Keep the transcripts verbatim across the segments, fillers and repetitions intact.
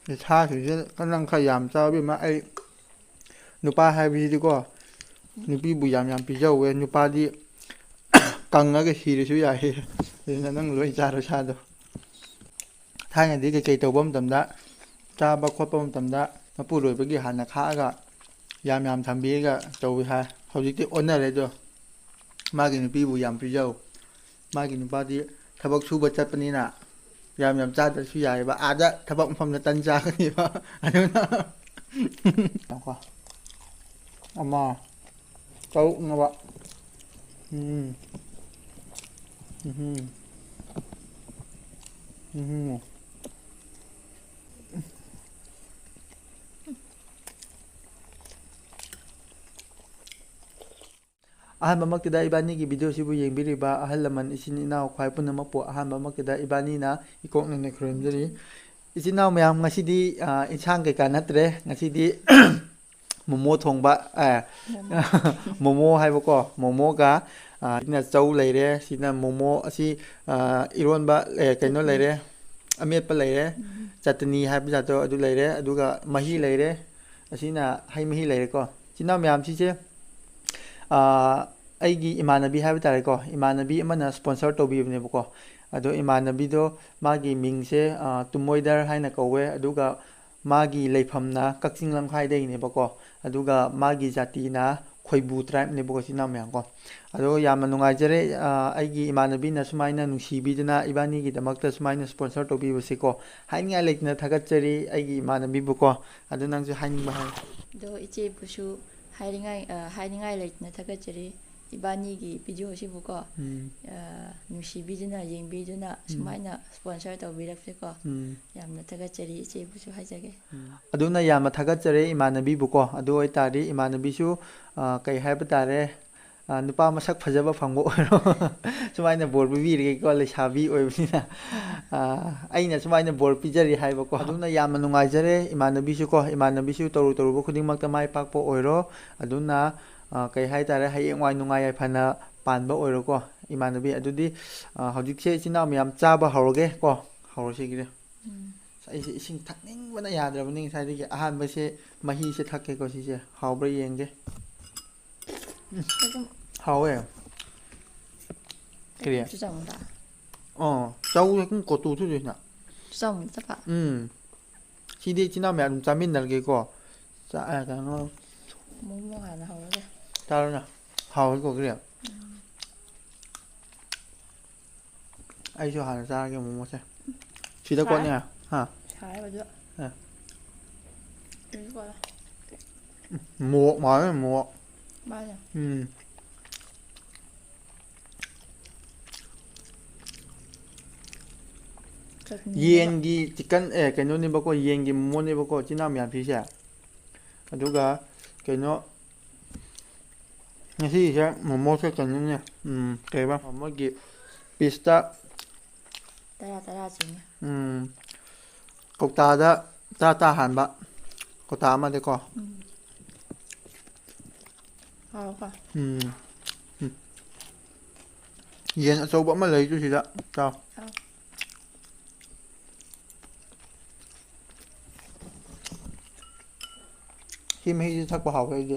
ꯁꯥꯁꯤꯡꯁꯦ ꯅꯪ ꯈꯔ ꯌꯥꯝ ꯆꯥꯎ ꯏꯕꯦꯝꯃ꯫ ꯑꯩ ꯅꯨꯄꯥ ꯍꯥꯏꯕꯁꯤꯗꯤꯀꯣ, ꯅꯨꯄꯤꯕꯨ ꯌꯥꯝ ꯌꯥꯝ ꯄꯤꯖꯧꯋꯦ꯫ ꯅꯨꯄꯥꯗꯤ ꯀꯪꯉꯒ ꯁꯤꯔꯁꯨ ꯌꯥꯏꯌꯦ꯫ ꯑꯗꯨꯅ ꯅꯪ ꯂꯣꯏ ꯆꯥꯔꯣ ꯁꯥꯗꯣ꯫ ꯊꯥꯏꯅꯗꯤ ꯀꯩꯀꯩ ꯇꯧꯕ ꯃꯇꯝꯗ, ꯆꯥꯕ ꯈꯣꯠꯄ ꯃꯇꯝꯗ ꯃꯄꯨꯔꯣꯏꯕꯒꯤ ꯍꯥꯟꯅ ꯈꯥꯛꯑꯒ ꯌꯥꯝ ꯌꯥꯝ ꯊꯝꯕꯤꯔꯒ ꯇꯧꯏ ꯍꯥꯏ꯫ ꯍꯧꯖꯤꯛꯇꯤ ꯑꯣꯟꯅꯔꯦ ꯑꯗꯣ꯫ ꯃꯥꯒꯤ ꯅꯨꯄꯤꯕꯨ ꯌꯥꯝ ꯄꯤꯖꯧ꯫ ꯃꯥꯒꯤ ꯅꯨꯄꯥꯗꯤ ꯊꯕꯛ ꯁꯨꯕ ꯆꯠꯄꯅꯤꯅ ꯌꯥꯝ ꯌꯥꯝ ꯆꯥꯗ꯭ꯔꯁꯨ ꯌꯥꯏꯑꯕ꯫ ꯑꯥꯗ ꯊꯕꯛ ꯃꯐꯝꯗ ꯇꯟ ꯆꯥꯒꯅꯦꯕ꯫ ꯑꯗꯨꯅ ꯀꯣ꯫ ꯑꯃ, ꯇꯔꯨꯛꯅꯦꯕ꯫ ꯎꯝ꯫ ꯎꯝ꯫ ꯎꯝ꯫ ꯑꯍꯥꯟꯕꯃꯛꯇꯗ ꯏꯕꯥꯅꯤꯒꯤ ꯚꯤꯗꯤꯑꯣꯁꯤꯕꯨ ꯌꯦꯡꯕꯤꯔꯤꯕ ꯑꯍꯜ ꯂꯃꯟ, ꯏꯆꯤꯟ ꯏꯅꯥꯎ ꯈ꯭ꯋꯥꯏ ꯄꯨꯝꯅꯃꯛꯄꯨ ꯑꯍꯥꯟꯕꯃꯛꯇꯗ ꯏꯕꯥꯅꯤꯅ ꯏꯀꯣꯛ ꯅꯣꯏꯅ ꯈꯨꯔꯨꯝꯖꯔꯤ꯫ ꯏꯆꯤꯟ ꯏꯅꯥꯎ ꯃꯌꯥꯝ, ꯉꯁꯤꯗꯤ, ꯑ, ꯏꯟꯁꯥꯡ ꯀꯩꯀꯥ ꯅꯠꯇ꯭ꯔꯦ꯫ ꯉꯁꯤꯗꯤ ꯃꯣꯃꯣ ꯊꯣꯡꯕ, ꯑ, ꯃꯣꯃꯣ ꯍꯥꯏꯕꯀꯣ, ꯃꯣꯃꯣꯒ, ꯑ, ꯁꯤꯅ ꯆꯧ ꯂꯩꯔꯦ, ꯁꯤꯅ ꯃꯣꯃꯣ ꯑꯁꯤ, ꯑ, ꯏꯔꯣꯟꯕ, ꯑꯦ, ꯀꯩꯅꯣ ꯆꯠꯅꯤ꯫ ꯂꯩꯔꯦ, ꯑꯃꯦꯠꯄ ꯂꯩꯔꯦ, ꯎꯝ꯫ ꯆꯠꯇꯅꯤ ꯍꯥꯏꯕ ꯖꯥꯠꯇꯣ ꯑꯗꯨ ꯂꯩꯔꯦ, ꯑꯗꯨꯒ ꯃꯍꯤ ꯂꯩꯔꯦ, ꯑꯁꯤꯅ ꯍꯩ ꯃꯍꯤ ꯂꯩꯔꯦꯀꯣ꯫ ꯏꯆꯤꯟ ꯏꯅꯥꯎ ꯃꯌꯥꯝꯁꯤꯁꯦ, ꯑ, ꯑꯩꯒꯤ ꯏꯃꯥꯟꯅꯕꯤ ꯍꯥꯏꯕ ꯇꯥꯔꯦꯀꯣ, ꯏꯃꯥꯟꯅꯕꯤ ꯑꯃꯅ ꯁ꯭ꯄꯣꯟꯁꯔ ꯇꯧꯕꯤꯕꯅꯦꯕꯀꯣ꯫ ꯑꯗꯣ ꯏꯃꯥꯟꯅꯕꯤꯗꯣ, ꯃꯥꯒꯤ ꯃꯤꯡꯁꯦ, ꯑ, ꯇꯨꯝꯃꯣꯏꯗꯔ ꯍꯥꯏꯅ ꯀꯧꯋꯦ꯫ ꯑꯗꯨꯒ ꯃꯥꯒꯤ ꯂꯩꯐꯝꯅ ꯀꯛꯆꯤꯡ ꯂꯝꯈꯥꯏꯗꯒꯤꯅꯦꯕꯀꯣ꯫ ꯑꯗꯨꯒ ꯃꯥꯒꯤ ꯖꯥꯇꯤꯅ ꯈꯣꯏꯕꯨ ꯇ꯭ꯔꯥꯏꯕꯅꯦꯕꯀꯣ, ꯏꯆꯤꯟ ꯏꯅꯥꯎ ꯃꯌꯥꯝ ꯀꯣ꯫ ꯑꯗꯣ ꯌꯥꯝꯅ ꯅꯨꯡꯉꯥꯏꯖꯔꯦ, ꯑ, ꯑꯩꯒꯤ ꯏꯃꯥꯟꯅꯕꯤꯅ ꯁꯨꯃꯥꯏꯅ ꯅꯨꯡꯁꯤꯕꯤꯗꯨꯅ ꯏꯕꯥꯅꯤꯒꯤꯗꯃꯛꯇ ꯁꯨꯃꯥꯏꯅ ꯁ꯭ꯄꯣꯟꯁꯔ ꯇꯧꯕꯤꯕꯁꯦꯀꯣ꯫ ꯍꯥꯏꯅꯤꯡꯉꯥꯏ ꯂꯩꯇꯅ ꯊꯥꯒꯠꯆꯔꯤ ꯑꯩꯒꯤ ꯏꯃꯥꯟꯅꯕꯤꯕꯨꯀꯣ꯫ ꯑꯗꯨ ꯅꯪꯁꯨ ꯍꯥꯏꯅꯤꯡꯕ ꯍꯥꯏꯌꯨ꯫ ꯑꯗꯣ ꯏꯆꯦꯕꯨꯁꯨ ꯍꯥꯏꯅꯤꯡꯉꯥꯏ, ꯑ, ꯍꯥꯏꯅꯤꯡꯉꯥꯏ ꯂꯩꯇꯅ ꯊꯥꯒꯠꯆꯔꯤ꯫ ꯏꯕꯥꯅꯤꯒꯤ ꯚꯤꯗꯤꯑꯣꯁꯤꯕꯨꯀꯣ, ꯎꯝ꯫ ꯑ, ꯅꯨꯡꯁꯤꯕꯤꯗꯨꯅ ꯌꯦꯡꯕꯤꯗꯨꯅ ꯎꯝ꯫ ꯁꯨꯃꯥꯏꯅ ꯁ꯭ꯄꯣꯟꯁꯔ ꯇꯧꯕꯤꯔꯛꯄꯁꯦꯀꯣ, ꯎꯝ꯫ ꯌꯥꯝꯅ ꯊꯥꯒꯠꯆꯔꯤ ꯏꯆꯦꯕꯨꯁꯨ ꯍꯥꯏꯖꯒꯦ꯫ ꯎꯝ꯫ ꯑꯗꯨꯅ ꯌꯥꯝꯅ ꯊꯥꯒꯠꯆꯔꯦ ꯏꯃꯥꯟꯅꯕꯤꯕꯨꯀꯣ꯫ ꯑꯗꯨ ꯑꯣꯏꯇꯥꯔꯗꯤ ꯏꯃꯥꯟꯅꯕꯤꯁꯨ, ꯑ, ꯀꯩ ꯍꯥꯏꯕ ꯇꯥꯔꯦ, ꯑ, ꯅꯨꯄꯥ ꯃꯁꯛ ꯐꯖꯕ ꯐꯪꯕ ꯑꯣꯏꯔꯣ꯫ ꯁꯨꯃꯥꯏꯅ ꯕꯣꯔ ꯄꯤꯕꯤꯔꯒꯦꯀꯣ, ꯂꯩꯁꯥꯕꯤ ꯑꯣꯏꯕꯅꯤꯅ꯫ ꯑ, ꯑꯩꯅ ꯁꯨꯃꯥꯏꯅ ꯕꯣꯔ ꯄꯤꯖꯔꯤ ꯍꯥꯏꯕꯀꯣ꯫ ꯑꯗꯨꯅ ꯌꯥꯝꯅ ꯅꯨꯡꯉꯥꯏꯖꯔꯦ ꯏꯃꯥꯟꯅꯕꯤꯁꯨꯀꯣ꯫ ꯏꯃꯥꯟꯅꯕꯤꯁꯨ ꯇꯧꯔꯨ ꯇꯧꯔꯨꯕ ꯈꯨꯗꯤꯡꯃꯛꯇ ꯃꯥꯏ ꯄꯥꯛꯄ ꯑꯣꯏꯔꯣ꯫ ꯑꯗꯨꯅ, ꯑ, ꯀꯩ ꯍꯥꯏ ꯇꯥꯔꯦ, ꯍꯌꯦꯡꯋꯥꯏ ꯅꯨꯡꯉꯥꯏ ꯌꯥꯏꯐꯅ ꯄꯥꯟꯕ ꯑꯣꯏꯔꯣꯀꯣ ꯏꯃꯥꯟꯅꯕꯤ꯫ ꯑꯗꯨꯗꯤ, ꯑ, ꯍꯧꯖꯤꯛꯁꯦ ꯏꯆꯤꯟ ꯏꯅꯥꯎ ꯃꯌꯥꯝ ꯆꯥꯕ ꯍꯧꯔꯒꯦ ꯀꯣ꯫ ꯍꯧꯔꯁꯤꯒꯤꯗꯤ꯫ ꯎꯝ꯫ ꯑꯩꯁꯦ ꯏꯁꯤꯡ ꯊꯛꯅꯤꯡꯕꯅ ꯌꯥꯗ꯭ꯔꯕꯅꯤ ꯉꯁꯥꯏꯗꯒꯤ꯫ ꯑꯍꯥꯟꯕꯁꯦ ꯃꯍꯤꯁꯦ ꯊꯛꯀꯦꯀꯣ, ꯁꯤꯁꯦ ꯍꯥꯎꯕ꯭ꯔꯥ ꯌꯦꯡꯒꯦ꯫ ꯑꯗꯨꯝ ꯍꯥꯎꯋꯦ꯫ ꯀꯔꯤ? ꯆꯨꯖꯥꯛ ꯃꯨꯟꯗ꯫ ꯑꯣ, ꯆꯥꯎ ꯀꯨꯝ ꯀꯣꯇꯨ ꯊꯨꯗꯣꯏꯅ꯫ ꯆꯨꯖꯥꯛ ꯃꯨꯟꯗ ꯆꯠꯄ꯫ ꯎꯝ꯫ ꯁꯤꯗꯤ ꯏꯆꯤꯟ ꯏꯅꯥꯎ ꯃꯌꯥꯝ ꯑꯗꯨꯝ ꯆꯥꯃꯤꯟꯅꯔꯒꯦꯀꯣ꯫ ꯆꯥ-, ꯑ, ꯀꯩꯅꯣ꯫ ꯃꯣꯃꯣ ꯍꯥꯟꯅ ꯍꯧꯔꯒꯦ꯫ ꯆꯥꯔꯣꯅ꯫ ꯍꯥꯎꯋꯤꯀꯣ, ꯀꯔꯤ? ꯑꯩꯁꯨ ꯍꯥꯟꯅ ꯆꯥꯔꯒꯦ ꯃꯣꯃꯣꯁꯦ꯫ ꯁꯤꯗ ꯁꯥꯏ꯫ ꯀꯣꯠꯅꯤ꯫ ꯍꯥ꯫ ꯁꯥꯏꯕ ꯑꯗꯨ꯫ ꯑ꯫ ꯑꯗꯨ ꯀꯣꯠꯂꯣ꯫ ꯃꯣꯔꯣꯛ ꯃꯥꯜꯂꯦ, ꯃꯣꯔꯣꯛ꯫ ꯃꯥꯅꯦ꯫ ꯎꯝ꯫ ꯆꯠꯅꯤꯅꯦꯕ꯫ ꯌꯦꯟꯒꯤ ꯆꯤꯛꯀꯟ, ꯑꯦ, ꯀꯩꯅꯣꯅꯦꯕꯀꯣ, ꯌꯦꯟꯒꯤ ꯃꯣꯃꯣꯅꯦꯕꯀꯣ, ꯏꯆꯤꯟ ꯏꯅꯥꯎ ꯃꯌꯥꯝ ꯄꯤꯔꯤꯁꯦ꯫ ꯑꯗꯨꯒ ꯀꯩꯅꯣ, ꯉꯁꯤꯁꯦ ꯃꯣꯃꯣꯁꯦ ꯀꯩꯅꯣꯅꯦ, ꯎꯝ, ꯀꯩꯕ, ꯃꯣꯏꯒꯤ ꯄꯤꯁꯇ, ꯇꯔꯥ ꯇꯔꯥ ꯆꯤꯡꯉꯦ꯫ ꯎꯝ, ꯀꯧꯇꯥꯗ ꯇꯔꯥ ꯇꯔꯥ ꯍꯥꯟꯕ, ꯀꯧꯇꯥ ꯑꯃꯗꯀꯣ꯫ ꯎꯝ꯫ ꯍꯥꯎꯀꯣ꯫ ꯎꯝ꯫ ꯎꯝ꯫ ꯌꯦꯟ ꯑꯆꯧꯕ ꯑꯃ ꯂꯩꯗꯨ ꯁꯤꯗ ꯆꯥꯎ꯫ ꯑꯥ꯫ ꯁꯤ ꯃꯍꯤꯁꯤ ꯊꯛꯄ ꯍꯥꯎꯋꯦ ꯑꯩꯗꯤ꯫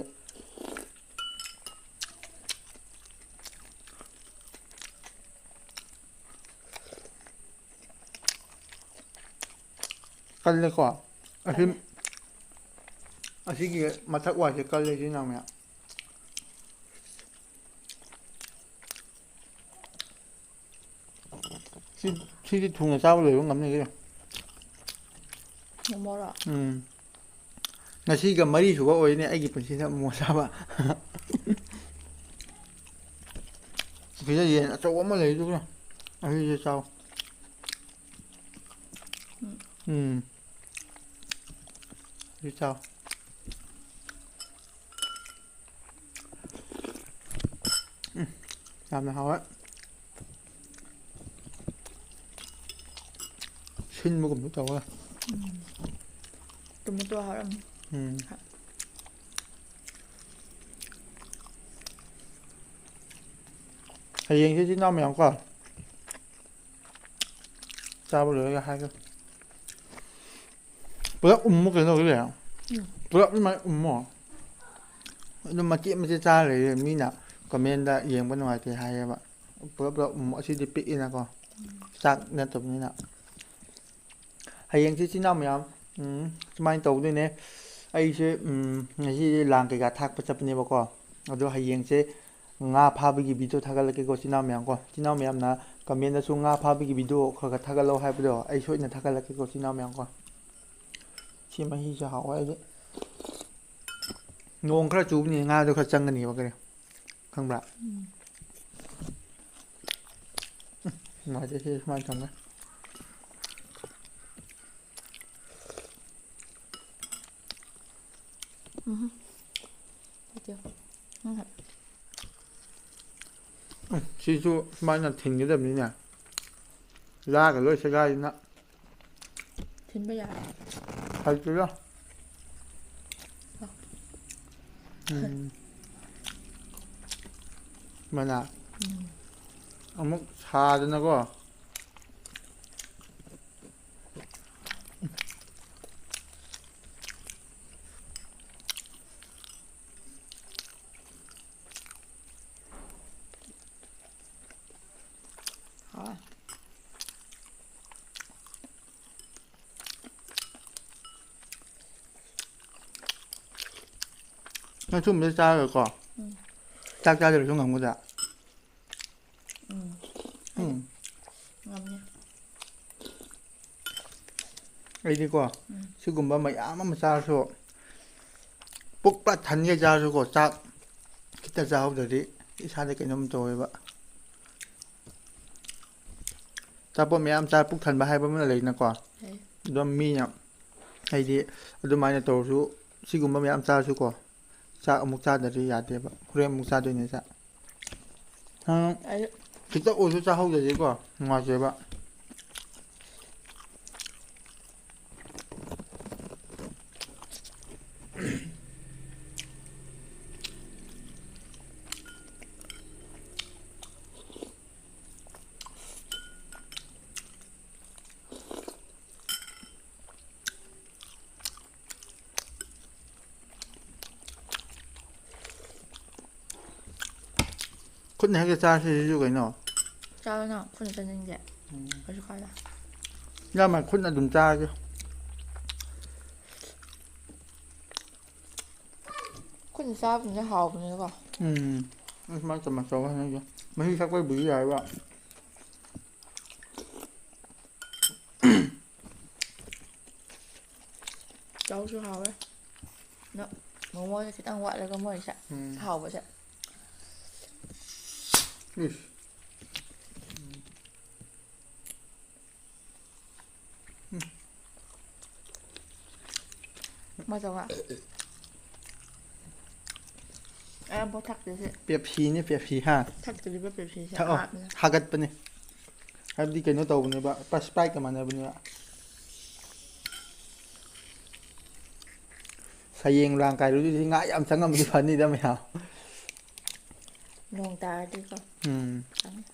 ꯀꯜꯂꯦꯀꯣ꯫ ꯑꯁꯤ, ꯀꯜꯂꯦ꯫ ꯑꯁꯤꯒꯤ ꯃꯊꯛ ꯋꯥꯏꯁꯦ ꯀꯜꯂꯦ ꯁꯤ ꯅꯃꯌꯥ꯫ ꯁꯤ, ꯁꯤꯗꯤ ꯊꯨꯅ ꯆꯥꯕ ꯂꯣꯏꯕ ꯉꯝꯅꯤ ꯀꯩꯅꯣ꯫ ꯃꯣꯃꯣꯔꯣ? ꯎꯝ꯫ ꯉꯁꯤꯒ ꯃꯔꯤꯁꯨꯕ ꯑꯣꯏꯅꯤ ꯑꯩꯒꯤ ꯄꯨꯟꯁꯤꯗ ꯃꯣꯃꯣ ꯆꯥꯕ꯫ ꯁꯤꯗ ꯌꯦꯟ ꯑꯆꯧꯕ ꯑꯃ ꯂꯩꯗꯨꯒ ꯑꯁꯤꯁꯦ ꯆꯥꯎ꯫ ꯎꯝ꯫ ꯁꯤ ꯆꯥꯎ꯫ ꯎꯝ, ꯌꯥꯝꯅ ꯍꯥꯎꯋꯦ꯫ ꯁꯤꯟꯕꯒꯨꯝꯕ ꯇꯧꯋꯦ꯫ ꯎꯝ꯫ ꯇꯣꯃꯦꯇꯣ ꯍꯥꯎꯔꯝꯅꯤ꯫ ꯎꯝ꯫ ꯍꯌꯦꯡꯁꯦ ꯏꯆꯤꯟ ꯏꯅꯥꯎ ꯃꯌꯥꯝ ꯀꯣ ꯆꯥꯕ ꯂꯣꯏꯔꯒ ꯍꯥꯏꯒꯦ꯫ ꯄꯨꯂꯞ ꯎꯝꯃꯣ ꯀꯩꯅꯣ ꯇꯧꯗꯣꯏꯔꯣ? ꯎꯝ꯫ ꯄꯨꯂꯞ ꯑꯗꯨꯃꯥꯏꯅ ꯎꯝꯃꯣ꯫ ꯑꯗꯨꯝ ꯃꯆꯦꯠ ꯃꯆꯦꯠ ꯆꯥꯔ ꯂꯩꯔꯦ꯫ ꯃꯤꯅ comment ꯌꯦꯡꯕ ꯅꯨꯡꯉꯥꯏꯇꯦ ꯍꯥꯏꯌꯦꯕ꯫ ꯄꯨꯂꯞ ꯄꯨꯂꯞ ꯎꯝꯃꯣ꯫ ꯑꯁꯤꯗꯤ ꯄꯤꯛꯏꯅꯀꯣ꯫ ꯆꯥꯛ ꯅꯠꯇꯕꯅꯤꯅ꯫ ꯍꯌꯦꯡꯁꯦ ꯏꯆꯤꯟ ꯏꯅꯥꯎ ꯃꯌꯥꯝ, ꯎꯝ, ꯁꯨꯃꯥꯏꯅ ꯇꯧꯗꯣꯏꯅꯦ꯫ ꯑꯩꯁꯦ, ꯎꯝ, ꯉꯁꯤꯁꯦ ꯂꯥꯡ ꯀꯩꯀꯥ ꯊꯥꯛꯄ ꯆꯠꯄꯅꯦꯕꯀꯣ꯫ ꯑꯗꯣ ꯍꯌꯦꯡꯁꯦ ꯉꯥ ꯐꯥꯕꯒꯤ video ꯊꯥꯒꯠꯂꯛꯀꯦꯀꯣ, ꯏꯆꯤꯟ ꯏꯅꯥꯎ ꯃꯌꯥꯝ ꯀꯣ꯫ ꯏꯆꯤꯟ ꯏꯅꯥꯎ ꯃꯌꯥꯝꯅ commentꯗꯁꯨ ꯉꯥ ꯐꯥꯕꯒꯤ video ꯈꯔ ꯈꯔ ꯊꯥꯒꯠꯂꯛꯑꯣ ꯍꯥꯏꯕꯗꯣ ꯑꯩ ꯁꯣꯏꯗꯅ ꯊꯥꯒꯠꯂꯛꯀꯦꯀꯣ, ꯏꯆꯤꯟ ꯏꯅꯥꯎ ꯃꯌꯥꯝ ꯀꯣ꯫ ꯁꯤ ꯃꯍꯤꯁꯦ ꯍꯥꯎꯋꯦ ꯑꯩꯗꯤ꯫ ꯅꯣꯡ ꯈꯔ ꯆꯨꯕꯅꯤꯅ ꯉꯥꯗꯣ ꯈꯔ ꯆꯪꯒꯅꯦꯕ ꯀꯔꯤ꯫ ꯈꯪꯕ꯭ꯔꯥ? ꯎꯝ꯫ ꯎꯝ, ꯅꯨꯡꯉꯥꯏꯇꯦ ꯁꯤ ꯁꯨꯃꯥꯏꯅ ꯊꯝꯃꯦ꯫ ꯎꯝ꯫ ꯅꯠꯇꯦ꯫ ꯎꯝ꯫ ꯎꯝ, ꯁꯤꯁꯨ ꯁꯨꯃꯥꯏꯅ ꯊꯤꯟꯒꯗꯕꯅꯤꯅꯦ꯫ ꯂꯥꯒ ꯂꯣꯏ ꯁꯦꯒꯥꯏꯗꯅ꯫ ꯊꯤꯟꯕ ꯌꯥꯔꯦ꯫ ꯍꯩꯇꯦꯗ꯫ ꯑ꯫ ꯎꯝ꯫ ꯃꯅꯥ꯫ ꯎꯝ꯫ ꯑꯃꯨꯛ ꯁꯥꯗꯅꯀꯣ꯫ ꯍꯥꯎꯋꯦ꯫ ꯅꯪ ꯁꯨꯝꯕꯗ ꯆꯥꯔꯒꯀꯣ, ꯎꯝ꯫ ꯆꯥꯛ ꯆꯥꯗ꯭ꯔꯁꯨ ꯉꯝꯒꯗ꯭ꯔꯥ? ꯎꯝ꯫ ꯎꯝ꯫ ꯉꯝꯅꯤ꯫ ꯑꯩꯗꯤꯀꯣ, ꯎꯝ꯫ ꯁꯤꯒꯨꯝꯕ ꯃꯌꯥꯝ ꯑꯃ ꯆꯥꯔꯁꯨ, ꯄꯨꯛ ꯄꯨꯔꯥ ꯊꯟꯒꯩ ꯆꯥꯔꯁꯨꯀꯣ, ꯆꯥꯛ ꯈꯤꯇ ꯆꯥꯍꯧꯗ꯭ꯔꯗꯤ ꯏꯁꯥꯗ ꯀꯩꯅꯣꯝ ꯇꯧꯋꯦꯕ꯫ ꯑꯆꯥꯄꯣꯠ ꯃꯌꯥꯝ ꯆꯥꯔ ꯄꯨꯛ ꯊꯟꯕ ꯍꯥꯏꯕ ꯑꯃ ꯂꯩꯅꯀꯣ꯫ ꯂꯩ꯫ ꯑꯗꯨꯝ ꯃꯤꯅ, ꯍꯥꯏꯗꯤ, ꯑꯗꯨꯃꯥꯏꯅ ꯇꯧꯔꯁꯨ, ꯁꯤꯒꯨꯝꯕ ꯃꯌꯥꯝ ꯆꯥꯔꯁꯨꯀꯣ, ꯆꯥꯛ ꯑꯃꯨꯛ ꯆꯥꯗ꯭ꯔꯗꯤ ꯌꯥꯗꯦꯕ꯫ ꯍꯣꯔꯦꯟ ꯑꯃꯨꯛ ꯆꯥꯗꯣꯏꯅꯦ ꯆꯥꯛ꯫ ꯅꯪ ꯑꯩ ꯈꯤꯇ ꯑꯣꯏꯔꯁꯨ ꯆꯥꯍꯧꯗ꯭ꯔꯗꯤꯀꯣ, ꯅꯨꯡꯉꯥꯏꯇꯦꯕ꯫ ꯈꯨꯠꯅ ꯍꯦꯛꯇ ꯆꯥꯁꯤ ꯁꯤꯁꯨ ꯀꯩꯅꯣ꯫ ꯆꯥꯔꯣ ꯅꯪ, ꯈꯨꯠꯅ ꯆꯥꯅꯤꯡꯗꯦ꯫ ꯎꯝ꯫ ꯀꯩꯁꯨ ꯀꯥꯏꯗꯦ꯫ ꯏꯌꯥꯝꯕ, ꯈꯨꯠꯅ ꯑꯗꯨꯝ ꯆꯥꯔꯒꯦ꯫ ꯈꯨꯠꯅ ꯆꯥꯕꯅꯤꯅ ꯍꯥꯎꯕꯅꯤꯅꯀꯣ꯫ ꯎꯝ꯫ ꯑꯁꯨꯃꯥꯏꯅ ꯆꯥꯃꯁ ꯇꯧꯔꯒ ꯍꯥꯏꯅꯩꯁꯦ꯫ ꯃꯍꯤ ꯊꯛꯄꯩꯕꯨꯗꯤ ꯌꯥꯏꯕ꯫ ꯆꯧꯁꯨ ꯍꯥꯎꯋꯦ꯫ ꯑꯗꯣ ꯃꯣꯃꯣꯁꯦ ꯈꯤꯇꯪ ꯋꯥꯠꯂꯦꯀꯣ ꯃꯣꯏꯁꯦ꯫ ꯎꯝ꯫ ꯍꯥꯎꯕꯁꯦ꯫ ꯏꯁ꯫ ꯎꯝ꯫ ꯎꯝ꯫ ꯀꯃꯥꯏ ꯇꯧꯕ? ꯑꯩ ꯑꯝꯐꯥꯎ ꯊꯛꯇꯦ ꯁꯤ꯫ ꯄꯦꯞꯁꯤꯅꯦ, ꯄꯦꯞꯁꯤ, ꯍꯥ? ꯊꯛꯇ꯭ꯔꯤꯕ ꯄꯦꯞꯁꯤꯁꯦ ꯊꯛꯑꯣ꯫ ꯍꯥꯞꯅ꯫ ꯍꯥꯒꯠꯄꯅꯦ꯫ ꯍꯥꯏꯕꯗꯤ ꯀꯩꯅꯣ ꯇꯧꯕꯅꯦꯕ, ꯁ꯭ꯄ꯭ꯔꯥꯏꯠꯀ ꯃꯥꯟꯅꯕꯅꯦꯕ꯫ ꯁꯌꯦꯡ ꯂꯥꯡ ꯀꯥꯏꯔꯨꯗꯣꯏꯁꯤ ꯉꯥ ꯌꯥꯝ ꯆꯪꯉꯝꯃꯗꯤ ꯐꯅꯤꯗ ꯃꯌꯥꯝ꯫ ꯅꯣꯡ ꯇꯥꯔꯗꯤꯀꯣ꯫ ꯎꯝ꯫ ꯆꯪꯉꯦ꯫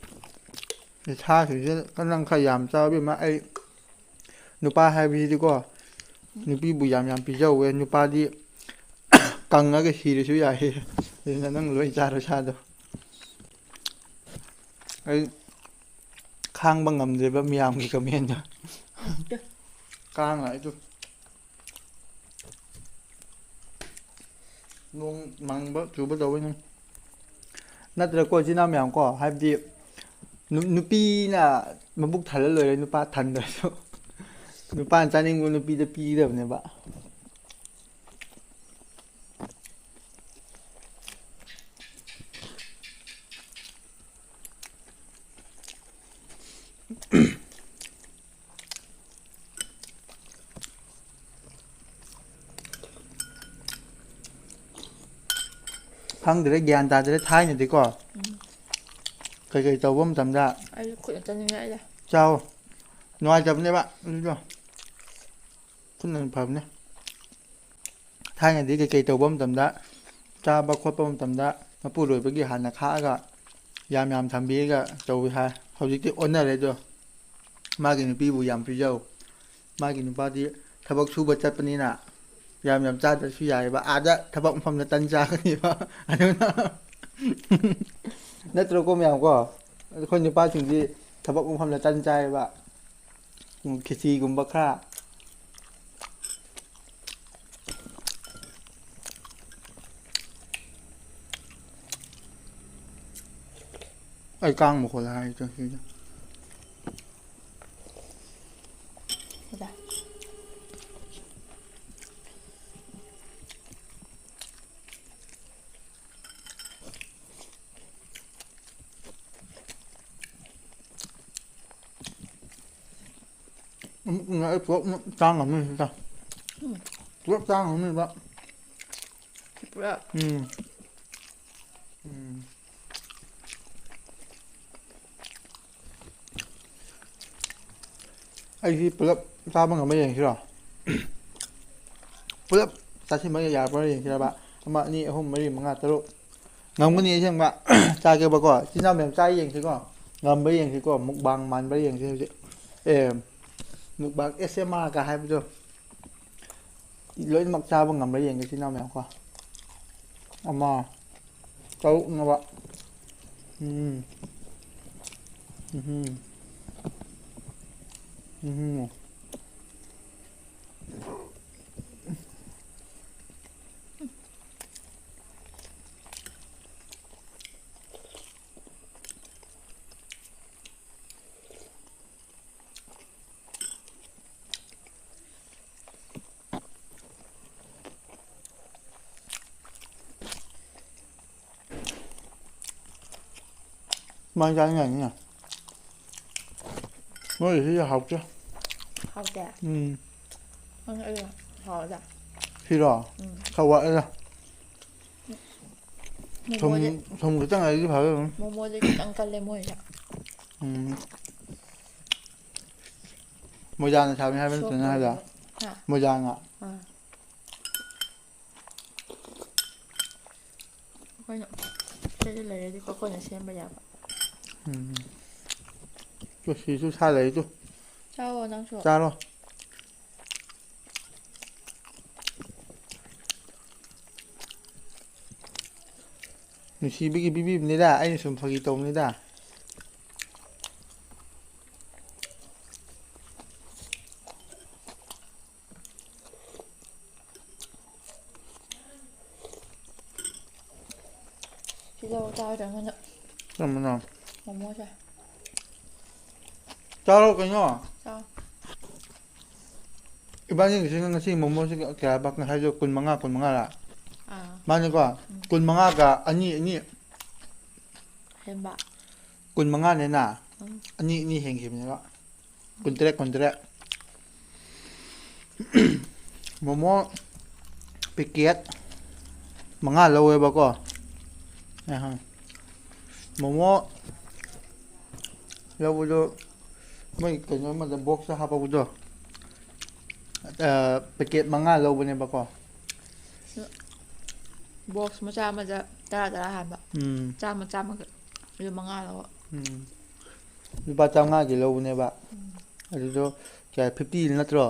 ꯁꯥꯁꯤꯡꯁꯦ ꯅꯪ ꯈꯔ ꯌꯥꯝ ꯆꯥꯎ ꯏꯕꯦꯝꯃ꯫ ꯑꯩ ꯅꯨꯄꯥ ꯍꯥꯏꯕꯁꯤꯗꯤꯀꯣ, ꯅꯨꯄꯤꯕꯨ ꯌꯥꯝ ꯌꯥꯝ ꯄꯤꯖꯧꯋꯦ꯫ ꯅꯨꯄꯥꯗꯤ ꯀꯪꯉꯒ ꯁꯤꯔꯁꯨ ꯌꯥꯏꯌꯦ꯫ ꯑꯗꯨꯅ ꯅꯪ ꯂꯣꯏ ꯆꯥꯔꯣ ꯁꯥꯗꯣ꯫ ꯑꯩ ꯈꯥꯡꯕ ꯉꯝꯗ꯭ꯔꯦꯕ ꯃꯤꯌꯥꯝꯒꯤ comment ꯗꯣ꯫ ꯀꯥꯡ ꯂꯥꯛꯏꯗꯨ꯫ ꯅꯣꯡ ꯃꯪꯕ ꯆꯨꯕ ꯇꯧꯋꯤꯅꯦ꯫ ꯅꯠꯇ꯭ꯔꯀꯣ, ꯏꯆꯤꯟ ꯏꯅꯥꯎ ꯃꯌꯥꯝ ꯀꯣ, ꯍꯥꯏꯕꯗꯤ ꯅꯨ-, ꯅꯨꯄꯤꯅ ꯃꯕꯨꯛ ꯊꯜꯂ ꯂꯣꯏꯔꯦ, ꯅꯨꯄꯥ ꯊꯟꯗ꯭ꯔꯁꯨ꯫ ꯅꯨꯄꯥꯅ ꯆꯥꯅꯤꯡꯕ ꯅꯨꯄꯤꯗ ꯄꯤꯒꯗꯕꯅꯦꯕ꯫ ꯈꯪꯗ꯭ꯔꯦ, ꯒ꯭ꯌꯥꯟ ꯇꯥꯗ꯭ꯔꯦ꯫ ꯊꯥꯏꯅꯗꯤꯀꯣ, ꯎꯝ꯫ ꯀꯩꯀꯩ ꯇꯧꯕ ꯃꯇꯝꯗ ꯑꯩꯁꯨ ꯈꯨꯠꯅ ꯆꯥꯅꯤꯡꯉꯛꯑꯦꯗ꯫ ꯆꯥꯎ꯫ ꯅꯨꯡꯉꯥꯏꯇꯕꯅꯦꯕ ꯑꯗꯨꯗꯣ꯫ ꯈꯨꯠꯅ ꯐꯕꯅꯦ꯫ ꯊꯥꯏꯅꯗꯤ ꯀꯩꯀꯩ ꯇꯧꯕ ꯃꯇꯝꯗ, ꯆꯥꯕ ꯈꯣꯠꯄ ꯃꯇꯝꯗ ꯃꯄꯨꯔꯣꯏꯕꯒꯤ ꯍꯥꯟꯅ ꯈꯥꯛꯑꯒ ꯌꯥꯝ ꯌꯥꯝ ꯊꯝꯕꯤꯔꯒ ꯇꯧꯏ ꯍꯥꯏ꯫ ꯍꯧꯖꯤꯛꯇꯤ ꯑꯣꯟꯅꯔꯦ ꯑꯗꯣ꯫ ꯃꯥꯒꯤ ꯅꯨꯄꯤꯕꯨ ꯌꯥꯝ ꯄꯤꯖꯧ꯫ ꯃꯥꯒꯤ ꯅꯨꯄꯥꯗꯤ ꯊꯕꯛ ꯁꯨꯕ ꯆꯠꯄꯅꯤꯅ ꯌꯥꯝ ꯌꯥꯝ ꯆꯥꯗ꯭ꯔꯁꯨ ꯌꯥꯏꯑꯕ꯫ ꯑꯥꯗ ꯊꯕꯛ ꯃꯐꯝꯗ ꯇꯟ ꯆꯥꯒꯅꯦꯕ꯫ ꯑꯗꯨꯅ ꯅꯠꯇ꯭ꯔꯣꯀꯣ ꯃꯌꯥꯝ ꯀꯣ? ꯑꯩꯈꯣꯏ ꯅꯨꯄꯥꯁꯤꯡꯗꯤ ꯊꯕꯛ ꯃꯐꯝꯗ ꯇꯟ ꯆꯥꯏꯌꯦꯕ꯫ ꯎꯝ, ꯈꯦꯆꯤꯒꯨꯝꯕ ꯈꯔ꯫ ꯑꯩ ꯀꯥꯡ ꯃꯈꯣꯜ ꯍꯥꯏꯔꯦ ꯇꯧꯔꯤꯁꯦ꯫ ꯁꯤꯗ꯫ ꯎꯝ, ꯎꯝ, ꯑꯩ ꯄꯨꯂꯞ ꯆꯥ ꯉꯝꯅꯤ ꯁꯤꯗ꯫ ꯎꯝ꯫ ꯄꯨꯂꯞ ꯆꯥ ꯉꯝꯅꯤꯕ꯫ ꯄꯨꯂꯞ? ꯎꯝ꯫ ꯎꯝ꯫ ꯑꯩꯁꯤ ꯄꯨꯂꯞ ꯆꯥꯕ ꯉꯝꯕ ꯌꯦꯡꯁꯤꯔꯣ? ꯄꯨꯂꯞ ꯆꯥꯁꯤꯟꯕ ꯌꯥꯕ꯭ꯔꯥ ꯌꯦꯡꯁꯤꯔꯕ? ꯑꯃ, ꯑꯅꯤ, ꯑꯍꯨꯝ, ꯃꯔꯤ, ꯃꯉꯥ, ꯇꯔꯨꯛ꯫ ꯉꯝꯒꯅꯤ ꯑꯁꯦꯡꯕ꯫ ꯆꯥꯒꯦꯕꯀꯣ꯫ ꯏꯆꯤꯟ ꯏꯅꯥꯎ ꯃꯌꯥꯝ ꯆꯥ ꯌꯦꯡꯁꯤꯀꯣ꯫ ꯉꯝꯕ꯭ꯔꯥ ꯌꯦꯡꯁꯤꯀꯣ꯫ ꯃꯨꯛꯕꯥꯡ ꯃꯥꯟꯕ꯭ꯔꯥ ꯌꯦꯡꯁꯤ ꯍꯧꯖꯤꯛ꯫ ꯑꯦ, ꯃꯨꯛꯕꯥꯡ ꯑꯦ ꯑꯦꯁ ꯑꯦꯝ ꯑꯥꯔ ꯀ ꯍꯥꯏꯕꯗꯣ꯫ ꯂꯣꯏꯅꯃꯛ ꯆꯥꯕ ꯉꯝꯕ꯭ꯔꯥ ꯌꯦꯡꯒꯦ ꯏꯆꯤꯟ ꯏꯅꯥꯎ ꯃꯌꯥꯝ ꯀꯣ꯫ ꯑꯃ, ꯇꯔꯨꯛꯅꯦꯕ꯫ ꯎꯝ꯫ ꯎꯝ꯫ ꯎꯝ꯫ ꯁꯨꯃꯥꯏꯅ ꯆꯥꯅꯤꯡꯉꯥꯏꯅꯤꯅ꯫ ꯃꯣꯏꯒꯤꯁꯤꯗꯤ ꯍꯥꯎꯇꯦ꯫ ꯍꯥꯎꯇꯦ? ꯎꯝ꯫ ꯈꯪꯗꯦ, ꯑꯩ ꯍꯥꯎꯋꯦꯗ꯫ ꯁꯤꯔꯣ? ꯎꯝ꯫ ꯈꯔ ꯋꯥꯠꯂꯦꯗ꯫ ꯊꯨꯝ, ꯃꯣꯃꯣꯗꯤ, ꯊꯨꯝ ꯈꯤꯇꯪ ꯍꯥꯏꯔꯗꯤ ꯐꯒꯗꯕꯅꯤ꯫ ꯃꯣꯃꯣꯗꯤ ꯈꯤꯇꯪ ꯀꯜꯂꯦ ꯃꯣꯏꯁꯦ꯫ ꯎꯝ꯫ ꯃꯣꯏꯗꯥꯅ ꯁꯥꯕꯅꯤ ꯍꯥꯏꯕ ꯅꯠꯇ꯭ꯔꯣ ꯅꯪ ꯍꯥꯏꯗꯣ? ꯁꯣꯛꯇꯧꯕꯗꯣ꯫ ꯍꯥ? ꯃꯣꯏꯗꯥꯅ꯫ ꯑꯥ꯫ ꯑꯩꯈꯣꯏꯅ ꯁꯤꯗ ꯂꯩꯔꯗꯤꯀꯣ ꯑꯩꯈꯣꯏꯅ ꯁꯦꯝꯕ ꯌꯥꯕ꯫ ꯎꯝ꯫ ꯇꯨ ꯁꯤꯁꯨ ꯁꯥ ꯂꯩ ꯇꯨ꯫ ꯆꯥꯎꯋꯣ ꯅꯪꯁꯨ꯫ ꯆꯥꯔꯣ꯫ ꯅꯨꯡꯁꯤꯕꯒꯤ ꯄꯤꯕꯤꯕꯅꯤꯗ, ꯑꯩꯅ ꯁꯨꯝ ꯐꯥꯒꯤ ꯇꯧꯕꯅꯤꯗ꯫ ꯁꯤ ꯂꯧꯔꯣ ꯆꯥꯔꯣ ꯆꯪꯉꯣ ꯅꯪ꯫ ꯀꯔꯝꯕꯅꯣ? ꯃꯣꯃꯣꯁꯦ꯫ ꯆꯥꯔꯣ ꯀꯩꯅꯣ꯫ ꯆꯥꯎ꯫ ꯏꯕꯥꯅꯤꯒꯤꯁꯤꯅ ꯉꯁꯤ ꯃꯣꯃꯣꯁꯤ ꯀꯌꯥ ꯍꯥꯏꯕ ꯉꯁꯥꯏꯗꯣ? ꯀꯨꯟꯃꯉꯥ, ꯀꯨꯟꯃꯉꯥꯔꯥ? ꯑꯥ꯫ ꯃꯥꯅꯤꯀꯣ? ꯎꯝ꯫ ꯀꯨꯟꯃꯉꯥꯒ ꯑꯅꯤ, ꯑꯅꯤ꯫ ꯍꯦꯟꯕ꯫ ꯀꯨꯟꯃꯉꯥꯅꯦꯅ ꯎꯝ꯫ ꯑꯅꯤ, ꯑꯅꯤ ꯍꯦꯟꯈꯤꯕꯅꯦꯕ꯫ ꯀꯨꯟꯇꯔꯦꯠ, ꯀꯨꯟꯇꯔꯦꯠ꯫ ꯃꯣꯃꯣ ꯄꯤꯀꯦꯠ ꯃꯉꯥ ꯂꯧꯋꯦꯕꯀꯣ꯫ ꯑꯍ꯫ ꯃꯣꯃꯣ ꯂꯧꯕꯗꯣ ꯃꯣꯏ ꯀꯩꯅꯣ ꯑꯃꯗ ꯕꯣꯛꯁꯇ ꯍꯥꯞꯄꯛꯄꯗꯣ, ꯑ, ꯄꯦꯀꯦꯠ ꯃꯉꯥ ꯂꯧꯕꯅꯦꯕꯀꯣ꯫ ꯕꯣꯛꯁ ꯃꯆꯥ ꯑꯃꯗ ꯇꯔꯥ ꯇꯔꯥ ꯍꯥꯟꯕ꯫ ꯎꯝ꯫ ꯆꯥꯝꯃ, ꯆꯥꯝꯃꯒ ꯑꯗꯨ ꯃꯉꯥ ꯂꯧꯕ꯫ ꯎꯝ꯫ ꯂꯨꯄꯥ ꯆꯥꯝꯃꯉꯥꯒꯤ ꯂꯧꯕꯅꯦꯕ꯫ ꯎꯝ꯫ ꯑꯗꯨꯗꯣ ꯀꯌꯥ, ꯐꯤꯐꯇꯤ ꯅꯠꯇ꯭ꯔꯣ?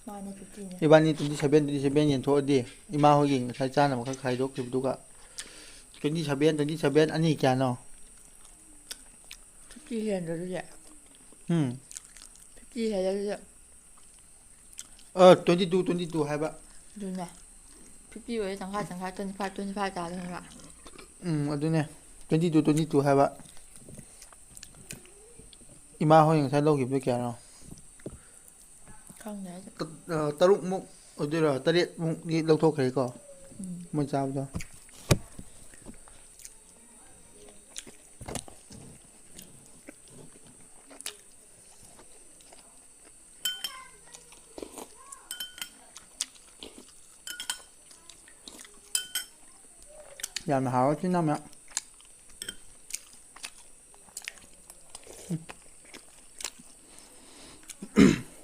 ꯃꯥꯅꯦ, ꯐꯤꯐꯇꯤꯅꯦ꯫ ꯏꯕꯥꯅꯤ ꯇ꯭ꯋꯦꯟꯇꯤ ꯁꯚꯦꯟ, ꯇ꯭ꯋꯦꯟꯇꯤ ꯁꯚꯦꯟ ꯌꯦꯟꯊꯣꯛꯑꯗꯤ, ꯏꯃꯥ ꯍꯣꯏꯒꯤ ꯉꯁꯥꯏ ꯆꯥꯅꯕ ꯈꯔ ꯈꯥꯏꯗꯣꯛꯈꯤꯕꯗꯨꯒ, ꯇ꯭ꯋꯦꯟꯇꯤ ꯁꯚꯦꯟ, ꯇ꯭ꯋꯦꯟꯇꯤ ꯁꯚꯦꯟ, ꯑꯅꯤ ꯀꯌꯥꯅꯣ? ꯐꯤꯐꯇꯤ ꯍꯦꯟꯗ꯭ꯔꯣ ꯑꯗꯨꯗꯤ? ꯎꯝ꯫ ꯐꯤꯐꯇꯤ ꯍꯦꯜꯂꯦ ꯑꯗꯨꯗꯤ꯫ ꯑ, ꯇ꯭ꯋꯦꯟꯇꯤ ꯇꯨ, ꯇ꯭ꯋꯦꯟꯇꯤ ꯇꯨ ꯍꯥꯏꯕ꯫ ꯑꯗꯨꯅꯦ꯫ ꯐꯤꯐꯇꯤ ꯑꯣꯏꯔꯦ, ꯇꯪꯈꯥꯏ, ꯇꯪꯈꯥꯏ, ꯇ꯭ꯋꯦꯟꯇꯤ ꯐꯥꯏꯚ, ꯇ꯭ꯋꯦꯟꯇꯤ ꯐꯥꯏꯚ ꯇꯥꯗꯣꯏꯅꯦꯕ꯫ ꯎꯝ, ꯑꯗꯨꯅꯦ꯫ ꯇ꯭ꯋꯦꯟꯇꯤ ꯇꯨ, ꯇ꯭ꯋꯦꯟꯇꯤ ꯇꯨ ꯍꯥꯏꯕ꯫ ꯏꯃꯥ ꯍꯣꯏ ꯉꯁꯥꯏ ꯂꯧꯈꯤꯕꯗꯣ ꯀꯌꯥꯅꯣ? ꯈꯪꯗꯦ ꯑꯩꯁꯨ꯫ ꯇ-, ꯑ, ꯇꯔꯨꯛꯃꯨꯛ ꯑꯣꯏꯗꯣꯏꯔꯥ? ꯇꯔꯦꯠꯃꯨꯛꯇꯤ ꯂꯧꯊꯣꯛꯈ꯭ꯔꯦꯀꯣ? ꯎꯝ꯫ ꯃꯣꯏ ꯆꯥꯕꯗꯣ꯫ ꯌꯥꯝꯅ ꯍꯥꯎꯋꯦ ꯆꯤꯟ ꯌꯥꯝꯅ꯫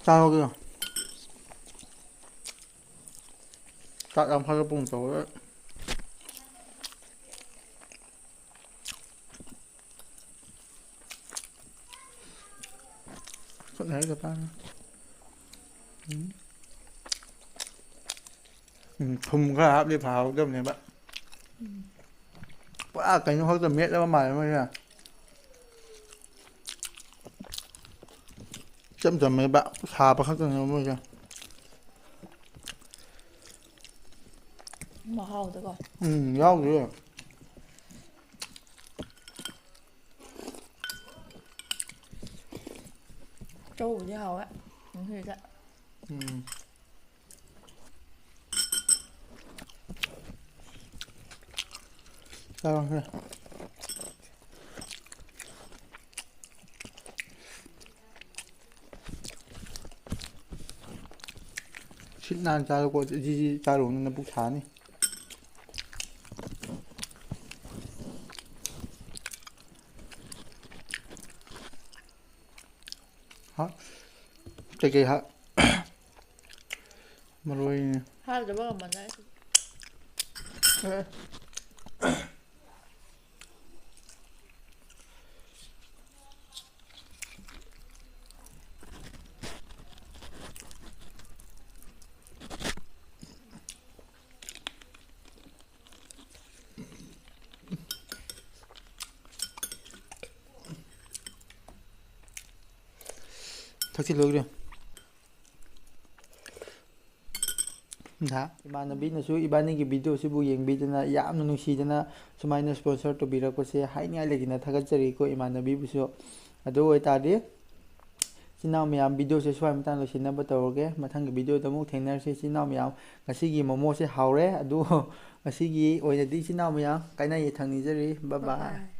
ꯆꯥꯔꯣ ꯑꯗꯨꯗꯣ꯫ ꯆꯥꯛ ꯂꯥꯝꯈꯠꯂꯛꯄꯒꯨꯝ ꯇꯧꯔꯦ꯫ ꯈꯨꯠꯅ ꯍꯦꯛꯇ ꯄꯥꯏꯔꯦ꯫ ꯎꯝ꯫ ꯎꯝ, ꯊꯨꯝ ꯈꯔ ꯍꯥꯞꯂꯗꯤ ꯐꯍꯧꯗꯕꯅꯦꯕ꯫ ꯎꯝ꯫ ꯄꯨꯔꯥ ꯀꯩꯅꯣ ꯈꯛꯇ ꯃꯦꯠꯂꯕ ꯃꯥꯜꯂꯦ ꯃꯣꯏꯁꯦ꯫ ꯏꯆꯝ ꯆꯝꯃꯦꯕ, ꯁꯥꯕ ꯈꯛꯇꯅꯦꯕ ꯃꯣꯏꯁꯦ꯫ ꯃꯍꯥꯎꯗꯀꯣ꯫ ꯎꯝ, ꯌꯥꯎꯗꯦ꯫ ꯆꯧꯕꯨꯗꯤ ꯍꯥꯎꯋꯦ ꯉꯁꯤꯁꯦ꯫ ꯎꯝ꯫ ꯆꯥꯔꯣ, ꯁꯦ꯫ ꯁꯤꯠ ꯅꯥꯟ ꯆꯥꯔꯣꯀꯣ, ꯖꯤ ꯖꯤ ꯆꯥꯔꯨꯕꯅꯤꯅ ꯄꯨꯛ ꯁꯥꯅꯤ꯫ ꯍꯥ? ꯀꯩꯀꯩ ꯍꯥ-, ꯃꯔꯣꯏꯅꯦ꯫ ꯍꯥꯞꯇꯕ ꯉꯝꯃꯗ꯭ꯔꯥ? ꯑꯦ꯫ ꯊꯛꯆꯤꯜꯂꯣꯏꯔꯦ꯫ ꯗ ꯏꯃꯥꯟꯅꯕꯤꯅꯁꯨ ꯏꯕꯥꯅꯤꯒꯤ video ꯁꯤꯕꯨ ꯌꯦꯡꯕꯤꯗꯅ ꯌꯥꯝꯅ ꯅꯨꯡꯁꯤꯗꯅ ꯁꯨꯃꯥꯏꯅ sponsor ꯇꯧꯕꯤꯔꯛꯄꯁꯦ ꯍꯥꯏꯅꯤꯡꯉꯥꯏ ꯂꯩꯇꯅ ꯊꯥꯒꯠꯆꯔꯤꯀꯣ ꯏꯃꯥꯟꯅꯕꯤꯕꯨꯁꯨ꯫ ꯑꯗꯨ ꯑꯣꯏꯇꯥꯔꯗꯤ ꯏꯆꯤꯟ ꯏꯅꯥꯎ ꯃꯌꯥꯝ, video ꯁꯦ ꯁ꯭ꯋꯥꯏ ꯃꯇꯥꯡ ꯂꯣꯏꯁꯤꯟꯅꯕ ꯇꯧꯔꯒꯦ꯫ ꯃꯊꯪꯒꯤ video ꯗ ꯑꯃꯨꯛ ꯊꯦꯡꯅꯔꯁꯤ ꯏꯆꯤꯟ ꯏꯅꯥꯎ ꯃꯌꯥꯝ꯫ ꯉꯁꯤꯒꯤ ꯃꯣꯃꯣꯁꯦ ꯍꯥꯎꯔꯦ꯫ ꯑꯗꯨ ꯉꯁꯤꯒꯤ ꯑꯣꯏꯅꯗꯤ ꯏꯆꯤꯟ ꯏꯅꯥꯎ ꯃꯌꯥꯝ ꯀꯥꯏꯅ ꯌꯥꯊꯪ ꯅꯤꯖꯔꯤ꯫ Bye bye꯫ Bye bye꯫